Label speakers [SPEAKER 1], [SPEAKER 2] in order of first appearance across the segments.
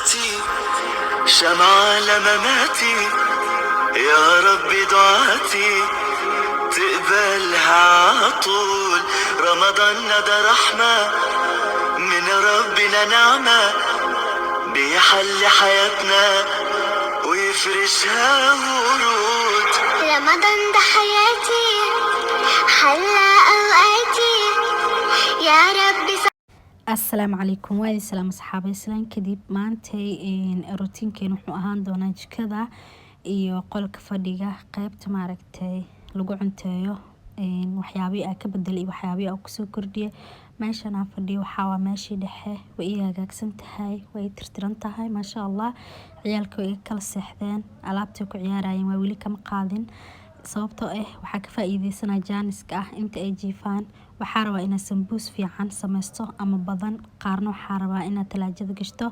[SPEAKER 1] حياتي، شمعة لمماتي، يا رب دعاتي تقبلها عطول. رمضان ده رحمة من ربنا، نعمة بيحل حياتنا ويفرشها ورود.
[SPEAKER 2] رمضان ده حياتي، حلى أوقاتي، يا رب.
[SPEAKER 3] Asalaamu calaykum, waa idin salaam asxaabay. Islaan kadib maantay routine-keen wuxuu ahaan doonaa jikada iyo qolka fadhiga, qeybta maaragtay lagu cunteeyo, waxyaabihii aa ka bedelay iyo waxyaabihii aa kusoo kordhiyay. Meeshan aan fadhiyo waxaa waa meeshii dhexe. Way ii hagaagsan tahay, way ii tirtiran tahay, maasha Allah. Ciyaalka way iga kala seexdeen, alaabtay ku ciyaarayeen waa weli kama qaadin, sababtoo ah waxaa ka faa-iideysanaa jaaniska ah inta ay jiifaan. Waxaa rabaa inaad sambuus fiican sameysto ama badan. Qaarna waxaa rabaa inaad talaajada gashto,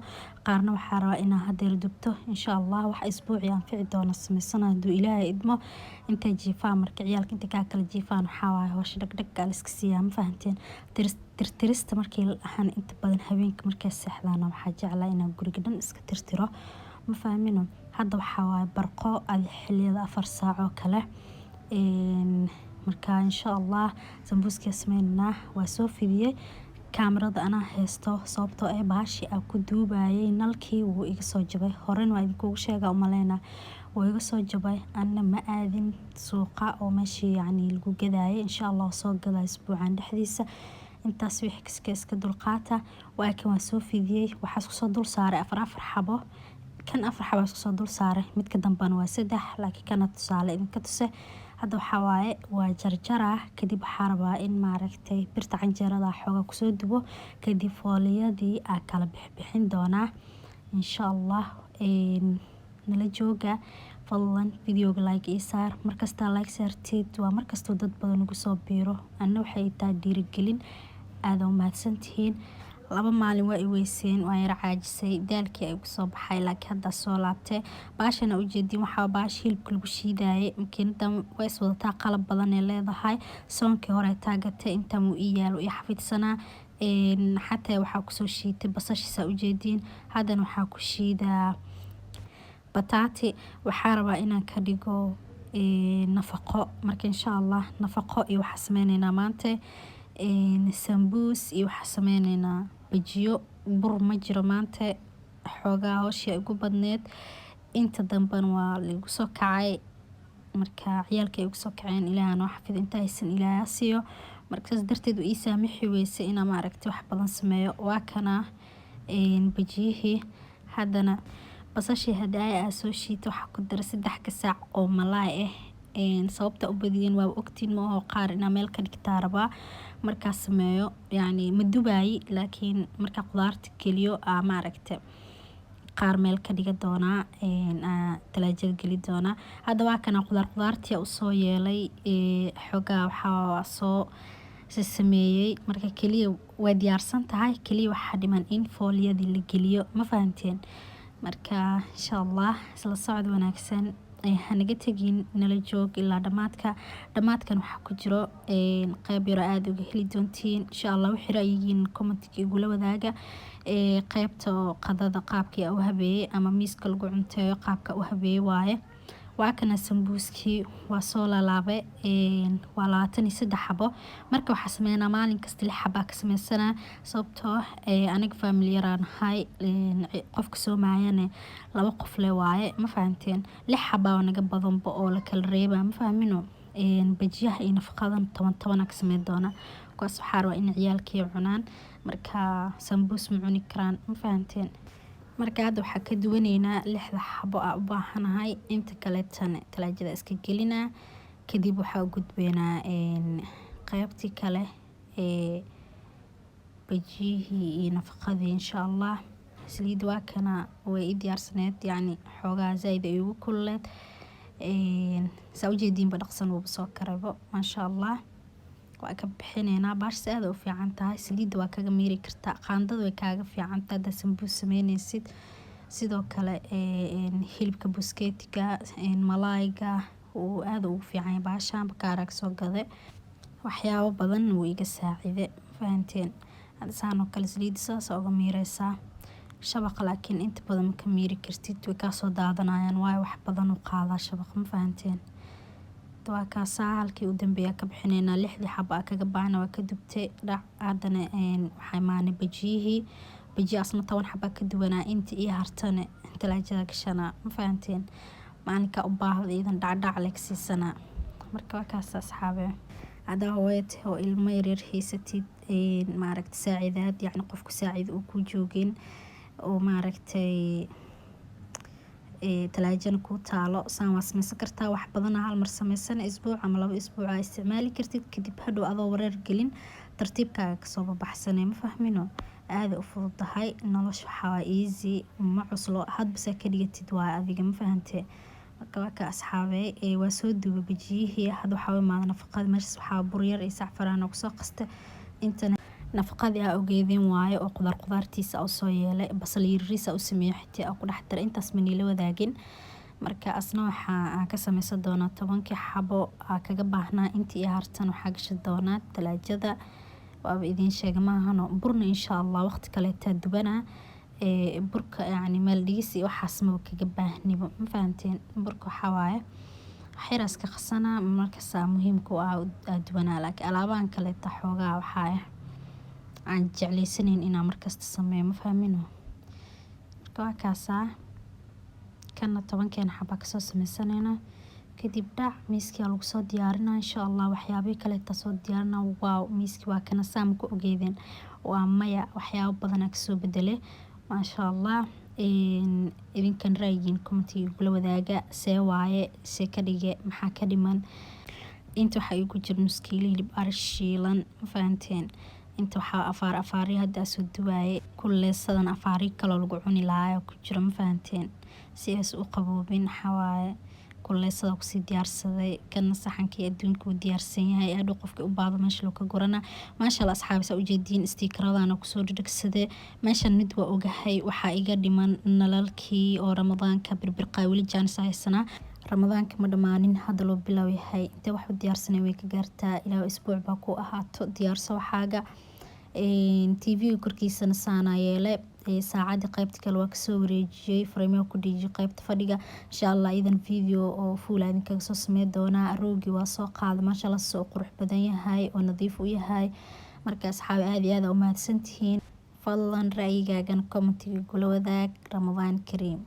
[SPEAKER 3] qaarna waxaa rabaa inaad hadeer dubto, insha Allah. Wax isbuuci anfici doono sameysana haduu Ilaahay idmo. Intay jiifaan marka, ciyaalka inta kaa kala jiifaan, waxaa waaye howsha dhagdhag aa liska siiyaa, ma fahanteen? Tirtirista markii la dhahan, inta badan habeenka markay seexdaan waxaa jeclaa inaan guriga dhan iska tirtiro, ma fahmino? Hadda waxaa waaye barqo adi xiliyada 4 saac oo kale. Marka insha Allah sambuuska sameynaa waa soo fidiyey. Kaamirada anaa haysto, sababtoo ah bahashi aan ku duubayay nalkii wuu iga soo jabay. Horena waa idinkugu sheega umaleyna, wuu iga soo jabay. Anna ma aadin suuqa oo meeshii yacni lagu gadayay. Insha Allah soo gadaa isbuucan dhexdiisa. Intaas wixii kaska iska dulqaata. Waa kan, waa soo fidiyey. Waxaa isku soo dul saaray afar afar xabo. Kan afar xabo isku soo dul saaray, midka dambena waa saddex, laakiin kana tusaale idinka tuse. Hadda waxaa waaye waa jarjaraa. Kadib waxaa rabaa in maaragtay birta canjeerada xoogaa kusoo dubo. Kadib fooliyadii aa kala bixbixin doonaa, insha Allah. Nala jooga fadlan. Videoga like ii saar. Markastaa like saarteed waa markastoo dad badan ugu soo biiro, anna waxay tahay dhiirigelin. Aada u mahadsantihiin. 2 maalin waa i weyseen, waan yara caajisay, daalkii ay soo baxay, laakiin haddaa soo laabtay. Baashana ujeedin waxaa baash hilibka lagu shiidayay. Makiinadan waa iswadataa, qalab badan ee leedahay. Soonkii hore taagatay, intaan wuu ii yaalo, ii xafidsanaa. Xataa waxaa kusoo shiitay basashiisa ujeediin. Haddana waxaa ku shiidaa bataati. Waxaa rabaa inaan ka dhigo nafaqo. Marka insha Allah nafaqo iyo waxaa sameyneynaa maanta sambuus iyo waxaa sameyneynaa bajiyo. Bur ma jiro maanta, xoogaa howshii ugu badneed. Inta dambena waa laigu soo kacay. Marka ciyaalka ay igu soo kaceen, Ilaaha noo xafido, inta haysan Ilaaha siiyo. Marka saas darteed uu ii saamixi weysay inaan maaragtay wax badan sameeyo. Waa kana bajiyihii. Haddana basashii hadaaya aa soo shiitay waxaa ku daray 3 gasaac oo malaay ah. Sababta u badiyeen waa ogtiin, ma aho qaar inaa meel ka dhigtaa rabaa markaa sameeyo. Yacni ma dubaayi, laakiin markaa qudaarta geliyo aa maaragta qaar meel ka dhiga doonaa, talaajada geli doonaa. Hadda waa kana qudaartii usoo yeelay, xoogaa waxaa soo sameeyey. Marka keliya way diyaarsan tahay, keliya waxaa dhiman in fooliyadii la geliyo, ma fahanteen? Marka insha Allah isla socod wanaagsan, hanaga tegin, nala joog ilaa dhamaadka. Dhamaadkan waxaa ku jiro qeyb yaro aada uga heli doontiin, insha Allah. Wixii ra'yigiin commentka igula wadaaga. Qeybta qadada qaabkii u habeeyey ama miiska lagu cunteeyo qaabka u habeeyey waaye. Waa kana sambuuskii, waa soo lalaabay, waa 23 xabo. Marka waxaa sameynaa maalin kasta lix xabaa ka sameysanaa, sababtoo aniga family yaraan ahay, qofka soomaayane laba qof le waaye, ma fahanteen? Lix xabaa naga badanba oo la kala reebaa, ma fahmino? Bajiyaha iyo nafaqadan toban toban ka sameyn doona. Kuwaas waxaa rabaa in ciyaalkii cunaan, marka sambuus ma cuni karaan, ma fahanteen? Marka hadda waxaa ka duwaneynaa lixda xabo aa u baahanahay, inta kaleetana talaajada iska gelinaa. Kadib waxaa u gudbeynaa qeybtii kale ee bajiyihii iyo nafaqadii, insha Allah. Saliid waa kana, way i diyaarsaneed, yacni xoogaa zaaid ay ugu kululeed. Saa ujeediinba dhaqsan wuuba soo karaybo, maasha Allah. Waa ka bixineynaa. Baashas aad u fiican tahay, saliidda waa kaga miiri kartaa, qaandada way kaaga fiican tahay haddaad sambuus sameyneysid. Sidoo kale hilibka buskeetiga, malaayga uu aad ugu fiican yahay baashaan. Bakaaraag soo gade, waxyaabo badan wuu iga saacide, fahanteen? Hadda saan oo kale saliidda saas uga miireysaa. Shabaqa laakiin inta badan ma ka miiri kartid, way kaasoo daadanayaan, waayo wax badan u qaadaa shabaqa, ma fahanteen? Waa kaasaa, halkii u dambeeya ka bixineynaa. Lixdii xaba aa kaga baahna waa ka dubtay, dhac. Haddana waxaa imaanay bajiyihii. Bajiya asna 10 xabaa ka duwanaa. Inta iyo hartane talaajada gashanaa, ma fahanteen? Maalinka u baahda iidan dhacdhac leg siisanaa. Marka waa kaas, asxaabe. Hadaa hooyo tahay oo ilmo yaryar haysatid, maaragta, saacidaad, yacni qofku saacid uu ku joogin, oo maaragtay talaajana kuu taalo, saan waa sameysan kartaa. Wax badana hal mar sameysana, isbuuc ama 2 isbuuc aa isticmaali kartid. Kadib hadhow adoo wareer gelin tartiibkaaga kasoo babaxsanay, ma fahmino? Aada u fududahay nolosha, waxaa waa easy, ma cuslo, hadba saa ka dhigatid waa adiga, ma fahantee? Marka waa ka, asxaabe, waa soo duubay bajiyihii. Hadda waxaa u imaada nafaqada. Meeshaas waxaa buryar iyo sacfaraan oo kusoo qasta. Intana nafaqadii aa ogeedeen waaye, oo qudaar qudaartiisa aa usoo yeelay, basal yariis aa u sameeyay, xitaa aa ku dhex daray. Intaas maniila wadaagin. Marka asna waxaa aan ka sameysan doonaa 10kii xabo aa kaga baahnaa. Intii iyo hartan waxaa gashan doonaa talaajada, waaba idiin sheega maahano. Burna insha Allah waqti kaleetaa dubanaa. Burka yacni meel dhigis iyo waxaas maba kaga baahnibo, ma fahanteen? Burka waxaa waaye waxyar iska qasanaa, markasaa muhiimka u ah aa dubanaa. Laakiin alaabahan kaleeta xoogaa waxaa aan jecleysaneyn inaan markasta sameeyo, ma fahmino? Marka waa kaasaa, kana 10keena xabaa kasoo sameysaneynaa. Kadib dhac, miiskii lagu soo diyaarinaa insha Allah. Waxyaabihii kaleeta soo diyaarinaa. Wow, miiskii waa kana. Saam ku ogeedeen? Waa maya, waxyaabo badanaa kasoo bedelay, maasha Allah. Idinkan ra'yigiin commentiga kula wadaaga. See waaye? See ka dhige? Maxaa ka dhiman? Inta waxaa igu jira nus kiilo hilib ari shiilan, ma fahanteen? Inta waxaa afaar afaari hadda soo duwaaye, kuleysadan afaari kaloo lagu cuni lahaa ku jiro, ma fahanteen? Si aysan u qaboobin, waxaa waaye kuleysada kusii diyaarsaday. Kana saxankii adduunka uu diyaarsan yahay, hadhow qofkii u baahdo meesha loo ka gurana. Maasha Allah, asxaabi, saa ujeediin, stiikaradana kusoo dhadhagsaday meeshan. Mid waa ogahay, waxaa iga dhiman nalalkii oo Ramadaanka birbirqaa. Weli jaanis haysanaa, Ramadaanka ma dhammaanin, hadda loo bilow yahay. Intee wax u diyaarsanay way ka gaartaa ilaa isbuuc baa ku ahaato. Diyaarso waxaaga. TV korkiisana saanaa yeele. Saacadii qaybta kale waa kasoo wareejiyey, frame ku dhijiyay qaybta fadhiga. Insha Allah idan video oo full idinkaga soo sameyn doonaa. Roogii waa soo qaaday, maasha Allah, soo qurux badan yahay oo nadiif u yahay. Marka asxaabi, aada iyo aada u mahadsantihiin. Fadlan ra'yigaagan commentiga kula wadaag. Ramadaan kariim.